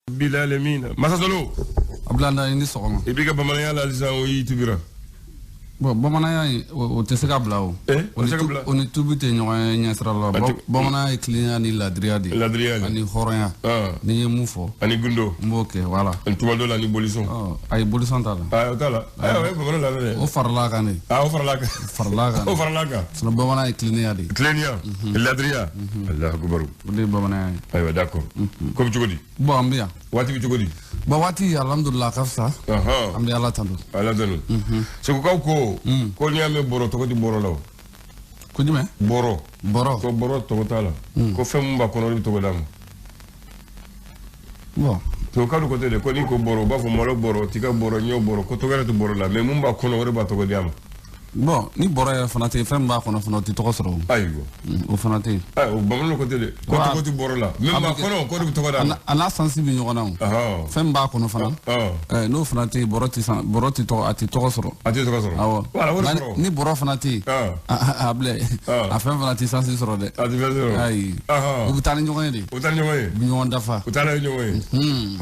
Rabbil alamin. Masa Solo. Abdoulaye ni sɔgɔma. I b'i ka bamananya la halisa o y'i tubira. Bon, bamananya in o tɛ se ka bila o. O tɛ se ka bila. O ni tubi tɛ ɲɔgɔn ɲɛ sira la. Bamananya ye tilennenya ni ladiriya de ye. Ladiriya de. Ani hɔrɔnya. Ni n ye mun fɔ. Ani gundo. N b'o kɛ voilà. Ani tuma dɔ la ni bolisɔn. Ayi bolisɔn t'a la. O t'a la. Ayi o ye bamanan la dɛ. O farala kan de. O farala kan. Farala kan. O farala kan. Sinon bamananya ye tilennenya de ye. Tilennenya. Ladiriya. Alahu akibaru. O de ye bamananya ye. Ayiwa d'accord. Ko bɛ cogo di? Bon an bɛ yan. Waati bɛ cogo di? Bon waati alhamdulilah a ka fisa. An bɛ Ala tanu. Ala tanu. Segukaw ko. Ko n'i y'a mɛn bɔrɔ tɔgɔ tɛ bɔrɔ la o. Ko jumɛn? Bɔrɔ. Bɔrɔ. Ko bɔrɔ tɔgɔ t'a la. Ko fɛn mun b'a kɔnɔ o de bɛ tɔgɔ d'a ma. Bon. Segukaw ko ten de ko n'i ko bɔrɔ u b'a fɔ malo bɔrɔ tiga bɔrɔ ɲɔ bɔrɔ ko tɔgɔ yɛrɛ tɛ bɔrɔ la mais mun b'a kɔnɔ o de b'a tɔgɔ di a ma. Bon ni bɔrɔ yɛrɛ fana tɛ yen fɛn min b'a kɔnɔ fana o tɛ tɔgɔ sɔrɔ o. Ayiwa. O fana tɛ yen. O bamananw ko ten de ko tɔgɔ tɛ bɔrɔ la min b'a kɔnɔ k'o de bɛ tɔgɔ d'a ma. A n'a sansi bɛ ɲɔgɔn na o. Fɛn min b'a kɔnɔ fana. N'o fana tɛ yen bɔrɔ tɛ san bɔrɔ tɛ tɔgɔ a tɛ tɔgɔ sɔrɔ. A tɛ tɔgɔ sɔrɔ. Awɔ. Wala o de sɔrɔ. Ni bɔrɔ fana tɛ yen. A bila a fɛn fana tɛ sansi sɔrɔ dɛ. A tɛ fɛn sɔrɔ. Ayi. U bɛ taa ni ɲɔgɔn ye de. U bɛ taa ni ɲɔgɔn ye. U bɛ ɲɔgɔn dafa. U taa n'a ye ɲɔgɔn ye.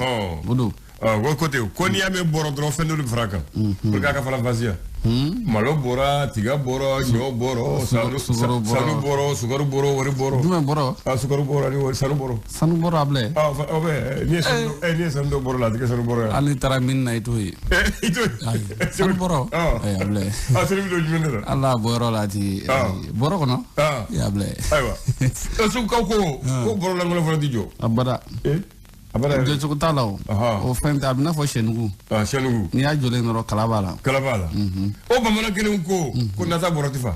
O don. O ko ten ko n'i y'a mɛn bɔrɔ dɔrɔn fɛn dɔ de bɛ fara a kan. Pour que a ka faranfasiya. Malo bɔra tiga bɔra ɲɔ bɔra sanu bɔra sukaro bɔra wari bɔra. Jumɛn bɔra? Sukaro bɔra ni wari sanu bɔra. Sanu bɔra a bila. O bɛ n'i ye sanu dɔ bɔra la a tɛ kɛ sanu bɔra ye. Hali n'i taara min na i t'o ye. I t'o ye. Sanu bɔra. A bila. Sanu bɛ don jumɛn de la? Hali a bɔyɔrɔ la a ti. Bɔrɔ kɔnɔ. A bila. Ayiwa. Segukaw ko ko bɔrɔ lankolon fana tɛ jɔ. A bada. Jɔcogo t'a la o. O fɛn tɛ a bɛ n'a fɔ sɛnugu. Sɛnugu. N'i y'a jɔlen dɔrɔn kala b'a la. Kala b'a la. O bamanan kelen ko ko nata bɔrɔ tɛ fa.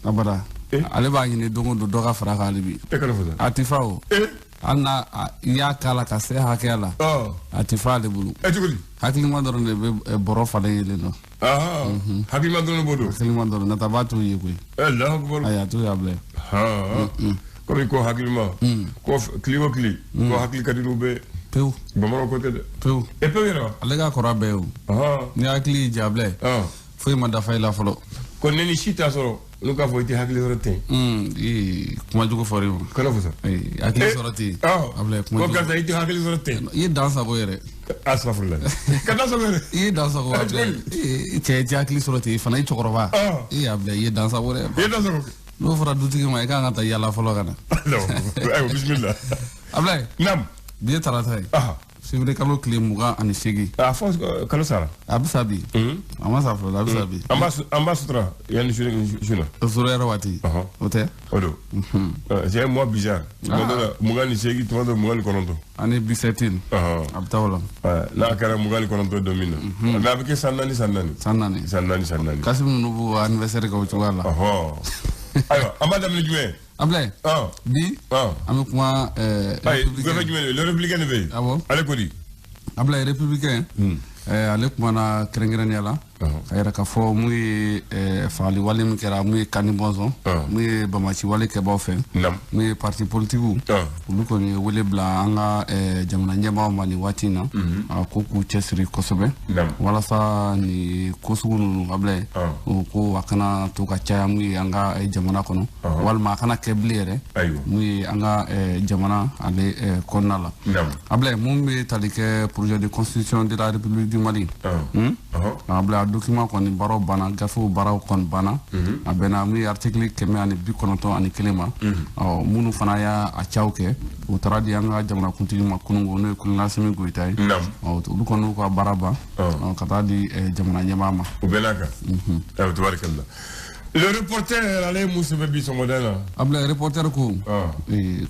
Abada. Ale b'a ɲini don o don dɔ ka fara a kan hali bi. E kana fɔ sa. A tɛ fa o. Hali n'a i y'a k'a la ka se hakɛya la. A tɛ fa ale bolo. Cogo di? Hakilima dɔrɔn de bɛ bɔrɔ falen yelen dɔn. Hakilima dɔrɔn de b'o dɔn. Hakilima dɔrɔn nata b'a t'o ye koyi. Alahu akibaru. Ayi a t'o ye a bila. Komi ko hakilima ko kili o kili ko hakili ka di n'u bɛɛ pewu. Bamananw ko tɛ dɛ. Pewu. Pewu yɛrɛ wa? Ale ka kɔrɔ a bɛɛ ye o. Ni hakili y'i diya bila foyi ma dafa i la fɔlɔ. Ko ne ni si t'a sɔrɔ n'u k'a fɔ i tɛ hakili sɔrɔ ten. Kuma jugu fɔra i ma. Kana fɔ sa. Hakili sɔrɔ ten. A bila kuma jugu. Ko karisa i tɛ hakili sɔrɔ ten. I ye dan sago yɛrɛ. Asafurulayi. Ka dan sago yɛrɛ. I ye dan sago a bila. Cɛ i tɛ hakili sɔrɔ ten fana i cɛkɔrɔba. I y'a bila i ye dan sago dɛ. I ye dan sago. N'o fɔra dutigi ma i kan ka taa yala fɔlɔ ka na. Ayiwa bisimila. Abulaye. Naamu. Bi ye tarata ye. Février kalo tile 28. A fɔ kalo sara. A bɛ sa bi. A ma sa fɔlɔ a bɛ sa bi. An b'a sutura yanni su na. O sɔrɔ yɛrɛ waati. O tɛ. O don. C'est un mois bizarre. Tuma dɔ la 28 tuma dɔ 29. Ani 17. A bɛ taa o la. N'a kɛra 29 don min na. Mais a bɛ kɛ san naani san naani. San naani. San naani san naani. Kasimu ninnu b'u anniversaire kɛ o cogoya la. Ayiwa an b'a daminɛ jumɛn? Abulaye. Bi. An bɛ kuma. Ayi gafe jumɛn le républicain de bɛ yen. Awɔ. Ale ko di? Abulaye républicain. Ale kumana kɛrɛnkɛrɛnnenya la. Ka yɛrɛ k'a fɔ mun ye fagali wale min kɛra mun ye Kani Bɔnzɔn. Mun ye bamaci wale kɛbaw fɛ. Mun ye parti politikiw. Olu kɔni ye wele bila an ka jamana ɲɛmaaw ma nin waati in na. A ko k'u cɛsiri kosɛbɛ. Walasa nin ko sugu ninnu Abulaye. O ko a kana to ka caya mun ye an ka jamana kɔnɔ. Walima a kana kɛ bilen yɛrɛ. Mun ye an ka jamana ale kɔnɔna la. Abulaye mun bɛ tali kɛ projet de constitution de la République du Mali. Abulaye a document kɔni baaraw banna gafew baaraw kɔni banna. A bɛnna mun ye article 191 ma. Ɔ minnu fana y'a caw kɛ u taara di an ka jamanakuntigi ma kununko n'o ye colonel Assimi Goïta ye. Ɔ olu kɔni y'u ka baara ban. Ka taa di jamana ɲɛmaa ma. O bɛɛ n'a kan. Ayiwa tabarikala. Le reporter ale ye mun sɛbɛn bi sɔgɔmada in na? Abulaye reporter ko.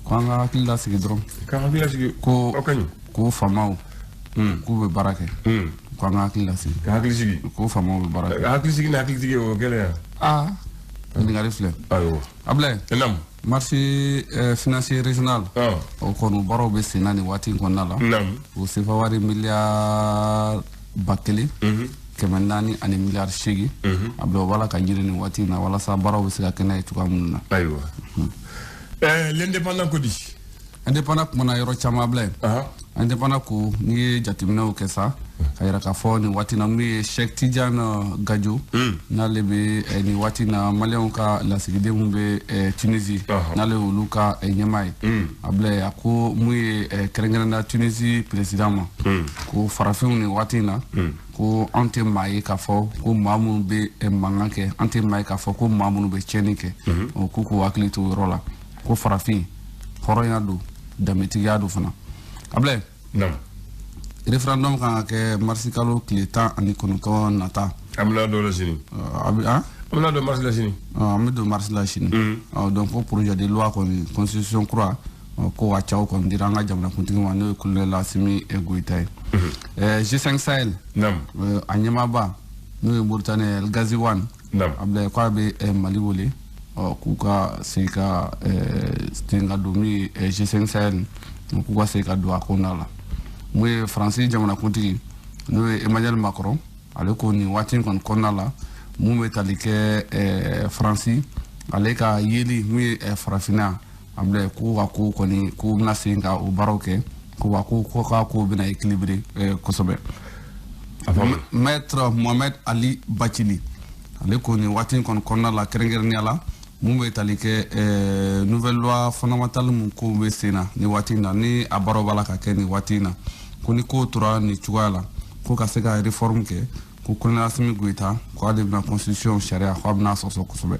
Ko an ka hakili lasigi dɔrɔn. K'an hakili lasigi. Ko o ka ɲi. Ko faamaw. K'u bɛ baara kɛ. Ko an ka hakili lasigi. Ka hakili sigi. Ko faamaw bɛ baara kɛ. Hakili sigi ni hakili sigi o kɛlen yan. Ɲininkali filɛ. Ayiwa. Abulaye. Naamu. Marché financier régional. O kɔni baaraw bɛ sen na nin waati in kɔnɔna la. Naamu. O CFA wari miliyari 1000. 400 miliyari 8. A bila o b'a la ka ɲini nin waati in na walasa baaraw bɛ se ka kɛ n'a ye cogoya minnu na. Ayiwa. L'indépendant ko di? Indépendant kumana yɔrɔ caman Abulaye. Indépendant ko n'i ye jateminɛw kɛ sa. Ka yira k'a fɔ nin waati na mun ye Cheikh Tidiane Gadio n'ale bɛ nin waati na maliyɛnw ka lasigiden mun bɛ Tunisie n'ale olu ka ɲɛmaa ye. Ablaye a ko mun ye kɛrɛnkɛrɛnnenya Tunisie président ma ko farafinw nin waati in na ko an tɛ maa ye k'a fɔ ko maa minnu bɛ mankan kɛ, an tɛ maa ye k'a fɔ ko maa minnu bɛ tiɲɛni kɛ, k'u k'u hakili to o yɔrɔ la, ko farafin hɔrɔnya don, danbetigiya don fana. Ablaye, référendum kan ka kɛ marisi kalo tile 19 nata. An bɛna don la sini. An bɛna don marisi la sini. An bɛ don marisi la sini. Donc ko projet de loi kɔni constitution kura ko a caw kɔni dira an ka jamanakuntigi ma, n'o ye colonel Assimi Goïta ye. G5 Sahel a ɲɛmaaba n'o ye Mauritanie El Ghazouani, Ablaye k'a bɛ Mali wele k'u ka segin ka sen ka don min ye G5 Sahel, k'u ka segin ka don a kɔnɔna la. Mun ye Faransi jamanakuntigi n'o ye Emmanuel Macron, ale ko nin waati in kɔni kɔnɔna la mun bɛ tali kɛ Faransi ale ka yeli mun ye farafinna, Ablaye k'u ka ko kɔni k'u bɛna segin ka o baaraw kɛ, ko wa ko k'a ko bɛna équilibré kosɛbɛ. Maître Mohamed Ali Bachili ale ko nin waati in kɔni kɔnɔna la kɛrɛnkɛrɛnnenya la mun bɛ tali kɛ nouvelle loi fondamentale mun ko bɛ sen na nin waati in na, ni a baaraw b'a la ka kɛ nin waati in na, ko ni ko tora nin cogoya la ko ka se ka réforme kɛ, ko colonel Assimi Goïta ko ale bɛna constitution sariya ko a bɛna sɔsɔ kosɛbɛ.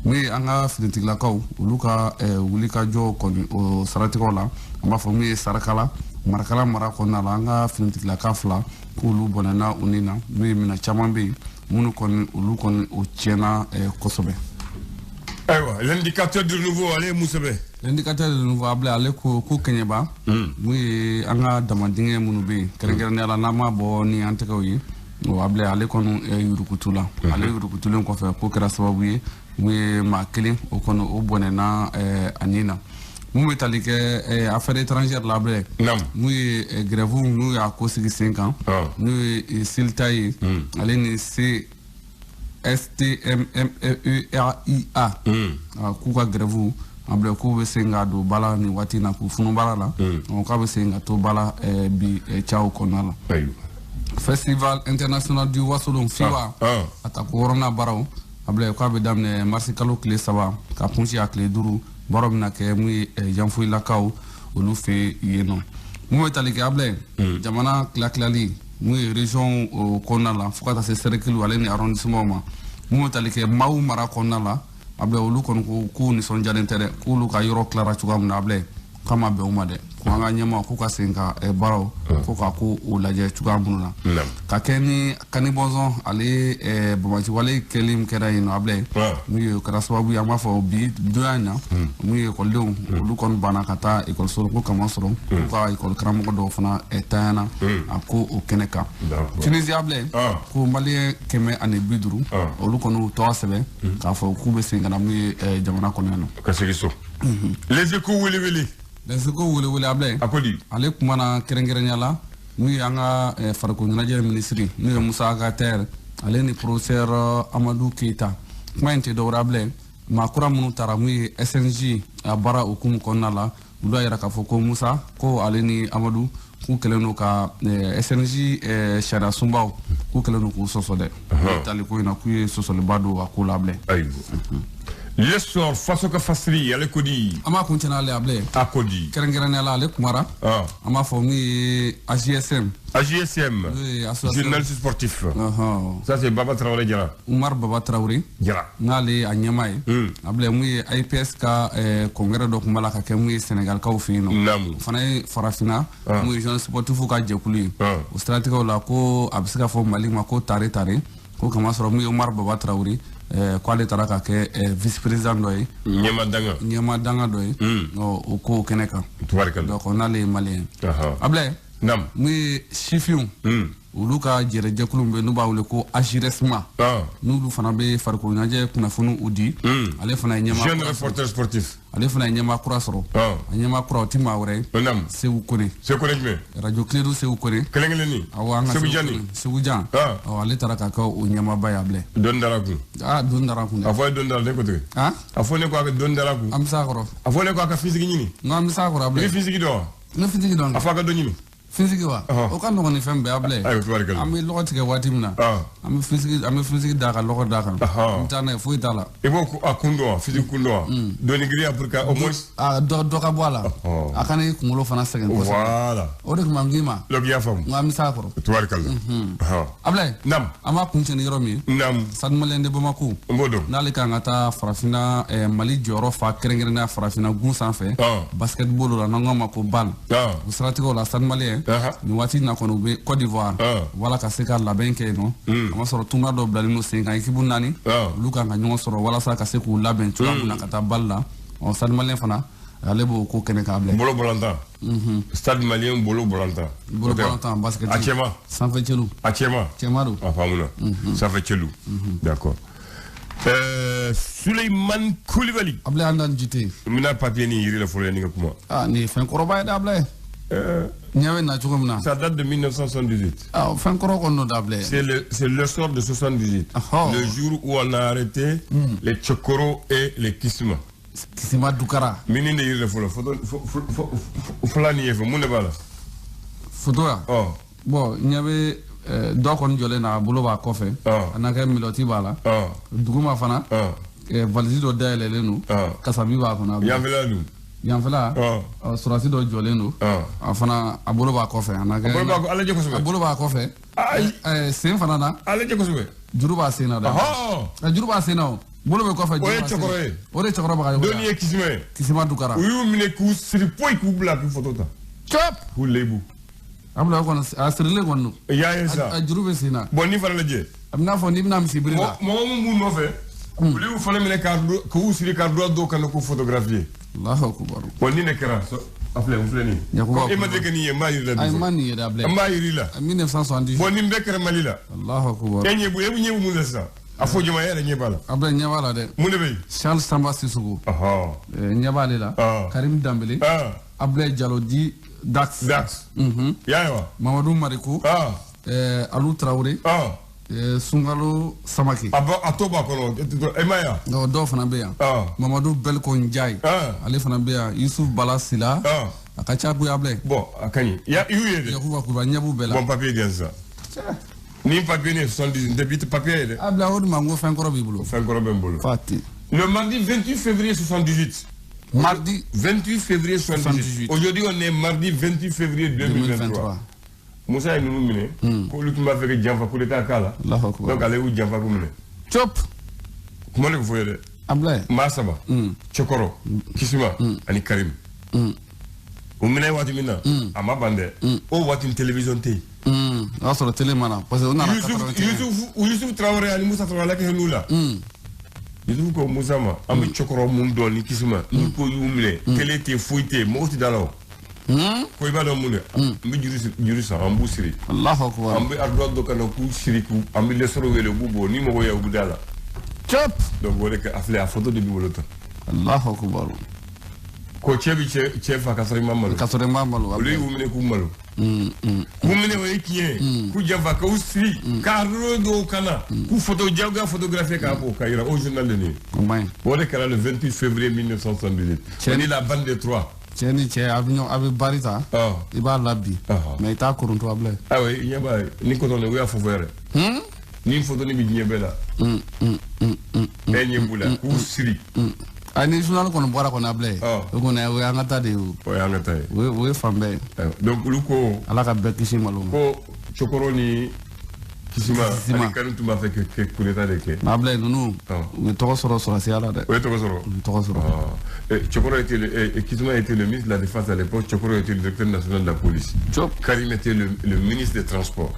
Mun ye an ka finitigilakaw olu ka wulikajɔ kɔni o saratigɛw la, an b'a fɔ mun ye Sarakala Marakala mara kɔnɔna la, an ka finitigilaka fila k'olu bɔnɛna u ni na, n'o ye minɛn caman bɛ yen minnu kɔni olu kɔni o tiɲɛna kosɛbɛ. Ayiwa, l'indicateur du nouveau ale ye mun sɛbɛn? L'indicateur du nouveau Ablaye ale ko Kɛɲɛba mun ye an ka damadingɛ minnu bɛ yen kɛrɛnkɛrɛnnenya la n'an m'a bɔ ni an tɛgɛw ye, Ablaye ale kɔni yurukutu la, ale yurukutulen kɔfɛ ko kɛra sababu ye mun ye maa kelen o kɔni o bɔnɛna a ni na. Mun bɛ tali kɛ affaire étrangère la Ablaye, mun ye grève n'u y'a ko sigi sen kan, n'o ye Silta ye ale ni C STMMEAIA k'u ka grève Ablaye k'u bɛ segin ka don ba la nin waati in na, k'u funu baara la, k'a bɛ segin ka to ba la bi caw kɔnɔna la. Festival international du Wassolon FIWA a ta ko wɔɔrɔnan baaraw Ablaye k'a bɛ daminɛ marisi kalo tile 3 ka kunsi a tile 5, baaraw bɛna kɛ mun ye Janfoyilakaw olu fɛ yen nɔ. Mun bɛ tali kɛ Ablaye jamana tila-tilali mun ye région kɔnɔna la fo ka taa se cercle ale ni arrondissement ma, mun bɛ tali kɛ Mawu mara kɔnɔna la Ablaye olu kɔni ko k'u nisɔndiyalen tɛ dɛ, k'olu ka yɔrɔ tilara cogoya min na Ablaye k'a ma bɛn u ma dɛ, ko an ka ɲɛmaaw k'u ka segin ka baaraw ko ka ko o lajɛ cogoya minnu na. Ka kɛ ni Kanibɔnzɔn ale bamaciwale kɛlen min kɛra yen nɔ Ablaye, mun ye o kɛra sababu ye an b'a fɔ bi donya in na mun ye ekɔlidenw olu kɔni banna ka taa ekɔliso la ko kama sɔrɔ k'u ka ekɔli karamɔgɔ dɔw fana tanyana a ko o kɛnɛ kan. Tunisie Ablaye ko maliyɛn 150 olu kɔni u tɔgɔ sɛbɛn k'a fɔ k'u bɛ segin ka na mun ye jamana kɔnɔ yan nɔ. Ka segin so. Les Échos welewele. Les Échos welewele Ablaye. A ko di? Ale kumana kɛrɛnkɛrɛnnenya la n'u ye an ka farikolo ɲɛnajɛ minisiri n'o ye Musa Agater ale ni professeur Amadou Keita. Kuma in tɛ dɔwɛrɛ Ablaye, maa kura minnu taara mun ye SNJ a baara hukumu kɔnɔna la, olu y'a yira k'a fɔ ko Musa ko ale ni Amadou k'u kɛlen don ka SNJ sariya sunbaw k'u kɛlen don k'u sɔsɔ dɛ. Tali ko in na k'u ye sɔsɔliba don a ko la Ablaye. Ayiwa. L'essor faso ka fasiri ale ko di? An b'a kun cɛ n'ale Ablaye. A ko di? Kɛrɛnkɛrɛnnenya la ale kumara. An b'a fɔ min ye AJSM. AJSM. Journaliste sportif. Ça c'est Baba Traoré Jara. Umar Baba Traoré. Jara. N'ale a ɲɛmaa ye. Ablaye mun ye AIPS ka congrès dɔ kun b'a la ka kɛ mun ye Sénégalkaw fɛ yen nɔ. Naamu. O fana ye farafinna mun ye jeune sportif ka jɛkulu ye. O siratigɛw la ko a bɛ se ka fɔ Mali ma ko tare tare ko kama sɔrɔ mun ye Umar Baba Traoré. K'ale taara ka kɛ vice président dɔ ye. Ɲɛma danga dɔ ye. O ko kɛnɛ kan. Donc n'ale ye maliyɛn. Ablaye. Naam. Mun ye sifinw. Olu ka jɛrɛjɛkulu min bɛ n'u b'a wele ko AJRESMA. N'olu fana bɛ farikolo ɲɛnajɛ kunnafoniw u di. Ale fana ye ɲɛmaa. Jeune reporter sportif. Ale fana ye ɲɛmaa kura sɔrɔ. A ɲɛmaa kura o ti maa wɛrɛ ye. Segu Kone. Segu Kone jumɛn? Radio Kledu Segu Kone. Kelen kelenni. Awɔ an ka Segu Jani. Segu Jan. Awɔ ale taara ka kɛ o ɲɛmaaba ye Ablaye. Dɔnni dara kun. Aa dɔnni dara kun dɛ. A fɔ ye dɔnni dara ne ko ten. A fɔ ne ko a ka dɔnni dara kun. An bɛ s'a kɔrɔ. A fɔ ne ko a ka fisigi ɲini. Non an bɛ s'a kɔrɔ Ablaye. I bɛ fisigi dɔn wa? Ne fisigi dɔn. A fɔ a ka dɔ ɲini. Finsigi wa? O ka nɔgɔn ni fɛn bɛɛ Ablaye. Ayiwa tubaarikala. An bɛ lɔgɔ tigɛ waati min na. An bɛ finsigi d'a kan lɔgɔ d'a kan. An bɛ taa n'a ye foyi t'a la. I b'o a kun dɔn wa finsigi kun dɔn wa? Dɔɔni girinya pour que au moins. Dɔ ka bɔ a la. A kana i kunkolo fana sɛgɛn kosɛbɛ. Voilà. O de kama n k'i ma. Donc i y'a faamu. N ko an bɛ s'a kɔrɔ. Tubaarikala. Ablaye. Naam. An b'a kuncɛ ni yɔrɔ min ye. Naam. Stade Malien de Bamako. N b'o dɔn. N'ale kan ka taa farafinna Mali jɔyɔrɔ fa kɛrɛnkɛrɛnnenya farafinna gun sanfɛ. Basketball la n'an k'a ma ko BAL. O siratigɛw la Stade Malien. Nin waati in na kɔni u bɛ Côte d'Ivoire. Wala ka se ka labɛn kɛ yen nɔ. A ma sɔrɔ tournoi dɔ bilalen don sen kan équipe 4. Olu kan ka ɲɔgɔn sɔrɔ walasa ka se k'u labɛn cogoya min na ka taa BAL la. Ɔ Stade Malien fana ale b'o ko kɛnɛ k'a bila. Bolo bɔlantan. Stade Malien bolo bɔlantan. Bolo bɔlantan basket. A cɛma. Sanfɛ celu. A cɛma. Cɛma don. A faamuna. Sanfɛ celu. D'accord. Souleymane Coulibaly. Ablaye an dan jite. N bɛna papier nin yiri la fɔlɔ yanni ka kuma. Ah nin ye fɛn kɔrɔba ye dɛ Ablaye. Ça date de 1978. Ah, c'est le sort de 78. Oh. Le jour où on a arrêté les Tchokoro et les Kisma. Kisima Doukara. Mini ne yiri fɔlɔ photo fɔlɔ nin ye fɛ mun de b'a la. Photo ya. Oh. Bon, n ɲɛ bɛ dɔ kɔni jɔlen na a bolo b'a kɔfɛ. A n'a kɛ milɔti b'a la. Duguma fana. Valise dɔ dayɛlɛlen don. Kasabi b'a kɔnɔ. Yanfɛla dun. Yanfɛla. Surasi dɔ jɔlen don. A fana a bolo b'a kɔfɛ. A n'a kɛ. A bolo b'a kɔfɛ, a lajɛ kosɛbɛ. A bolo b'a kɔfɛ. Sen fana na. A lajɛ kosɛbɛ. Juru b'a sen na dɛ. Juru b'a sen na o. Bolo bɛ kɔfɛ. O ye cɛkɔrɔ ye. O de ye cɛkɔrɔ Bagayogo. Dɔ ye Kisima ye. Kisima Doukara. U y'u minɛ k'u siri poyi k'u bila k'u photo ta. Cɔp. K'u lebu. A bila o kɔnɔ a sirilen kɔni don. I y'a ye sa. A juru bɛ sen na. Bon ni fana lajɛ. A bɛ n'a fɔ n'i bɛna misi biri la. Mɔgɔ min b'u nɔfɛ. Olu y'u fana minɛ k'u siri ka droit dɔw kan k'u photographier. Allahu akbar. Bon ni ne kɛra a filɛ n filɛ nin ye. E ma deli ka nin ye n b'a yir'i la. Ayi n ma nin ye dɛ Ablaye. N b'a yir'i la. 1978. Bon nin bɛɛ kɛra Mali la. Allahu akbar. E ɲɛ b'u e ɲɛ b'u mun na sisan. A fɔ jama e yɛrɛ ɲɛ b'a la. Ablaye ɲɛ b'a la dɛ. Mun de bɛ yen. Charles Samba Sissoko. Ɲɛ b'ale la. Karim Dambele. Ablaye Diallo dit Dax. Dax. I y'a ye wa. Mamadou Mariko. Alou Traoré. Sungalo Samake. A to b'a kɔnɔ e ma ye wa. Dɔw fana bɛ yan. Mamadou Belko Ndiaye. Ale fana bɛ yan. Youssouf Bala Sila. A ka ca koyi Ablaye. Bon a ka ɲi. I y'u ye dɛ. Yakuba Kulubali ɲɛ b'u bɛɛ la. Bon papier di yan sisan. Ni papier ni 70 n tɛ bi papier ye dɛ. Ablaye o de ma n ko fɛn kɔrɔ b'i bolo. Fɛn kɔrɔ bɛ n bolo. Fati. Le mardi 28 février 78. Mardi 28 février 78. Aujourd'hui on est mardi 28 février 2023. Moussa ye ninnu minɛ. K'olu tun b'a fɛ ka janfa coup d'état k'a la. Donc ale y'u janfa ko minɛ. Cop. Kuma de bɛ fɔ ye dɛ. Ablaye. Maa saba. Cɛkɔrɔ. Kisima ani Karim. U minɛ waati min na. A ma ban dɛ. O waati télévision tɛ yen. O y'a sɔrɔ télé ma na parce que o nana 81. Youssouf Traoré ani Moussa Traoré ala ka hinɛ u la. Youssouf ko Moussa ma an bɛ cɛkɔrɔ mun dɔn ni Kisima. Ni ko y'u minɛ. Télé tɛ foyi tɛ yen mɔgɔ tɛ da la o. Ko i b'a dɔn mun de n bɛ juru san an b'u siri. Allahu akbar. An bɛ ardoise dɔ ka na k'u siri k'u an bɛ lɛsɔrɔ wele u b'u bɔ ni mɔgɔ ye u bɛ da la. Cɔp. Donc o de kɛ a filɛ a photo de b'i bolo tan. Allahu akbar. Ko cɛ bi cɛ fa ka sɔrɔ i ma malo. Ka sɔrɔ i ma malo. Olu y'u minɛ k'u malo. K'u minɛ o ye tiɲɛ ye. K'u janfa k'u siri. Ka ardoise dɔw kana. K'u photo jagoya photographier k'a bɔ k'a yira o journal de nin ye. O man ɲi. O de kɛra le 28 février 1978. O ni la bande des trois. Cɛ ni cɛ a bɛ ɲɔgɔn a bɛ bari ta. I b'a labi. Mais i t'a koronto Ablaye. Ayiwa i ɲɛ b'a ye ni kɔtɔn u y'a fɔ fɔ yɛrɛ. Ni photo ni bɛ diɲɛ bɛɛ la. Bɛɛ ɲɛ b'u la k'u siri. A ni journal kɔni bɔra kɔni Ablaye. O kɔni o y'an ka ta de ye o. O y'an ka ta ye. O ye fan bɛɛ ye. Donc olu ko. Ala ka bɛɛ kisi malo ma. Ko Cɛkɔrɔ ni Kisima ani Karim tun b'a fɛ ka coup d'état de kɛ. Mais Ablaye ninnu u ye tɔgɔ sɔrɔ sɔrɔsiya la dɛ. U ye tɔgɔ sɔrɔ. U ye tɔgɔ sɔrɔ. Cɛkɔrɔ était le Kisima était le ministre de la Défense à l'époque, Cɛkɔrɔ était le directeur national de la police. Karim était le ministre des Transports.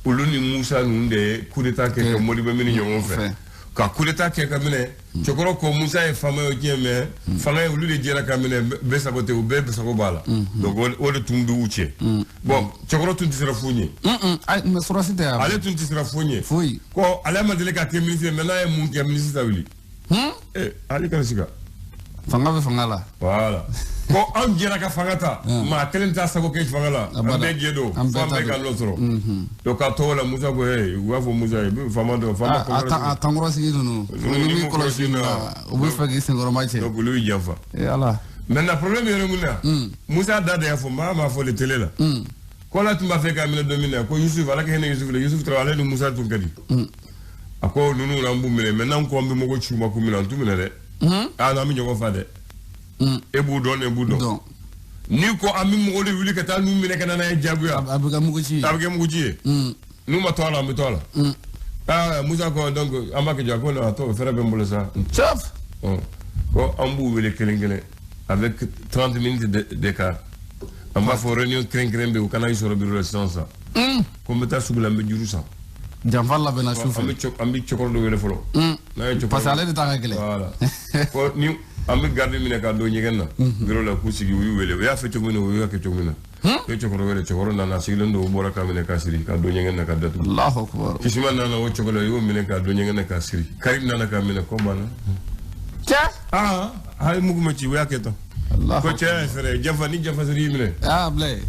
Olu ni Moussa ninnu de ye coup d'état kɛ ka Modibo minɛ ɲɔgɔn fɛ. Ka coup d'état kɛ ka minɛ. Cɛkɔrɔ ko Moussa ye faama ye o tiɲɛ mais fanga ye olu de jɛra ka minɛ bɛɛ sago tɛ u bɛɛ sago b'a la. Donc o de tun b'u cɛ. Bon cɛkɔrɔ tun tɛ siran foyi ɲɛ. Ayi mais sɔrɔsi tɛ yan. Ale tun tɛ siran foyi ɲɛ. Foyi. Ko ale ma deli ka kɛ ministre ye mais n'a ye mun kɛ ministre ta wuli. Ale kana siga. Fanga bɛ fanga la. Voilà. Ko anw jɛra ka fanga ta. Maa kelen t'a sago kɛ fanga la. An bɛɛ jɛ don. Fo an bɛɛ ka nɔ sɔrɔ. Donc ka tɔgɔ la Musa ko u b'a fɔ Musa ye faama dɔ faama kɔrɔ. A kankɔrɔsigi ninnu. Ni min kɔlɔsi la u bɛ fɛ k'i senkɔrɔma cɛ. Donc olu y'u janfa. Ala. Maintenant problème yɛrɛ mun na. Musa da de y'a fɔ maa m'a fɔ le télé la. Ko Ala tun b'a fɛ k'a minɛ don min na, ko Yusuf, Ala ka hinɛ Yusuf la, Yusuf taara, ale ni Musa tun ka di. A ko ninnu na, an b'u minɛ, mais n'an ko an bɛ mɔgɔ ci u ma k'u minɛ, an t'u minɛ dɛ. Ah non, an bɛ ɲɔgɔn fa dɛ. E b'u dɔn, ne b'u dɔn. N'i ko an bɛ mɔgɔ de wuli ka taa n'u minɛ ka na n'a ye diyagoya, a bɛ kɛ mugu ci ye. A bɛ kɛ mugu ci ye. N'u ma to a la, an bɛ to a la. Ah, Musa ko donc an b'a kɛ jɔ? A ko non, a tɔ fɛrɛ bɛ n bolo sa. Chef. Ko an b'u wele kelen kelen avec 30 minutes d'écart. An b'a fɔ réunion kɛrɛnkɛrɛn bɛ yen, u kana i sɔrɔ bureau la sisan sisan. Ko n bɛ taa sugu la, n bɛ juru san. Janfa labɛnna su fɛ. An bɛ cɛkɔrɔba dɔ wele fɔlɔ. N'a ye cɛkɔrɔba. Parce que ale de ta ka gɛlɛn. Voilà. Ko ni an bɛ garde minɛ ka don ɲɛgɛn na, bureau la, k'u sigi, u y'u wele. U y'a fɛ cogo min na, u y'a kɛ cogo min na. U ye cɛkɔrɔba wele, cɛkɔrɔba nana, a sigilen don, u bɔra k'a minɛ k'a siri ka don ɲɛgɛn na ka datugu. Allahu akbar. Kisima nana o cogo la, u y'o minɛ ka don ɲɛgɛn na k'a siri. Karim nana k'a minɛ, ko banna. Cɛ. Aa, hali mugu ma ci, u y'a kɛ tan. Ko cɛ y'a fɛrɛ janfa ni janfa siri y'i minɛ. Ah, bilayi.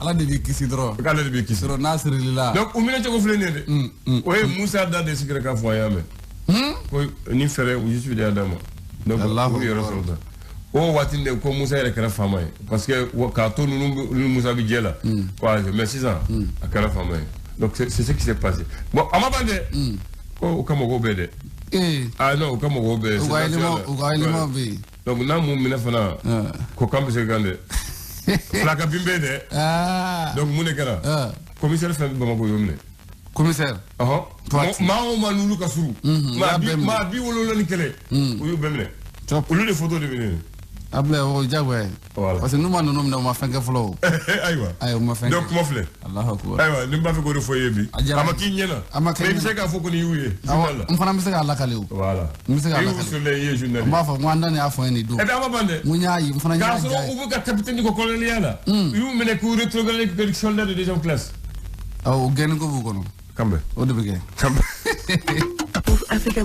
Ala de b'i kisi dɔrɔn. K'ale de b'i kisi. Dɔrɔn n'a siril'i la. Donc u minɛ cogo filɛ nin ye dɛ. O ye Musa da de sigira k'a fɔ, an y'a mɛn. Ko ni fɛɛrɛ Yusufu de y'a d'a ma. Donc u yɛrɛ sɔrɔ tan. O waati de ko Musa yɛrɛ kɛra faama ye, parce que k'a to ninnu ni Musa bɛ jɛ la. Mais sisan a kɛra faama ye. Donc c'est ce qui s'est passé. Bon, a ma ban dɛ. Ko u ka mɔgɔw bɛ dɛ. Ah non, u ka mɔgɔw bɛ. U ka élément, u ka élément bɛ yen. Donc n'a m'u minɛ fana, ko kan bɛ se kan dɛ. Fila ka bin bɛ dɛ. Donc mun de kɛra? Commissaire fɛn bɛ Bamakɔ, y'o minɛ. Commissaire. Ɔhɔn. Maa o maa n'olu ka surun. Maa 71, u y'u bɛɛ minɛ. Olu de photo de bɛ ne. Ablaye, o diyagoya ye. Parce que n'u ma ninnu minɛ, u ma fɛn kɛ fɔlɔ o. Ayiwa. Ayi, u ma fɛn kɛ. Donc kuma filɛ. Alahu akubar. Ayiwa, ni n b'a fɛ k'o de fɔ i ye bi. A ma k'i ɲɛna. A ma kɛ Mais i bɛ se k'a fɔ ko nin y'u ye. Journal la. N fana bɛ se k'a lakale o. Voilà. N bɛ se k'a I y'u lakale. sɔrɔ i ye journal. N b'a fɔ n ko an da nin y'a fɔ n ye nin don. Eh bien, a ma ban dɛ. N ko n y'a ye, n fana y'a K'a ja sɔrɔ ye. u bɛ ka capitaine ko colonel la. U y'u minɛ k'u rétrogradé k'u kɛ soldat de deuxième classe. Awɔ, o gɛnni ko b'u kɔnɔ. Kanbɛ. O de bɛ kɛ. Kanbɛ. Africa.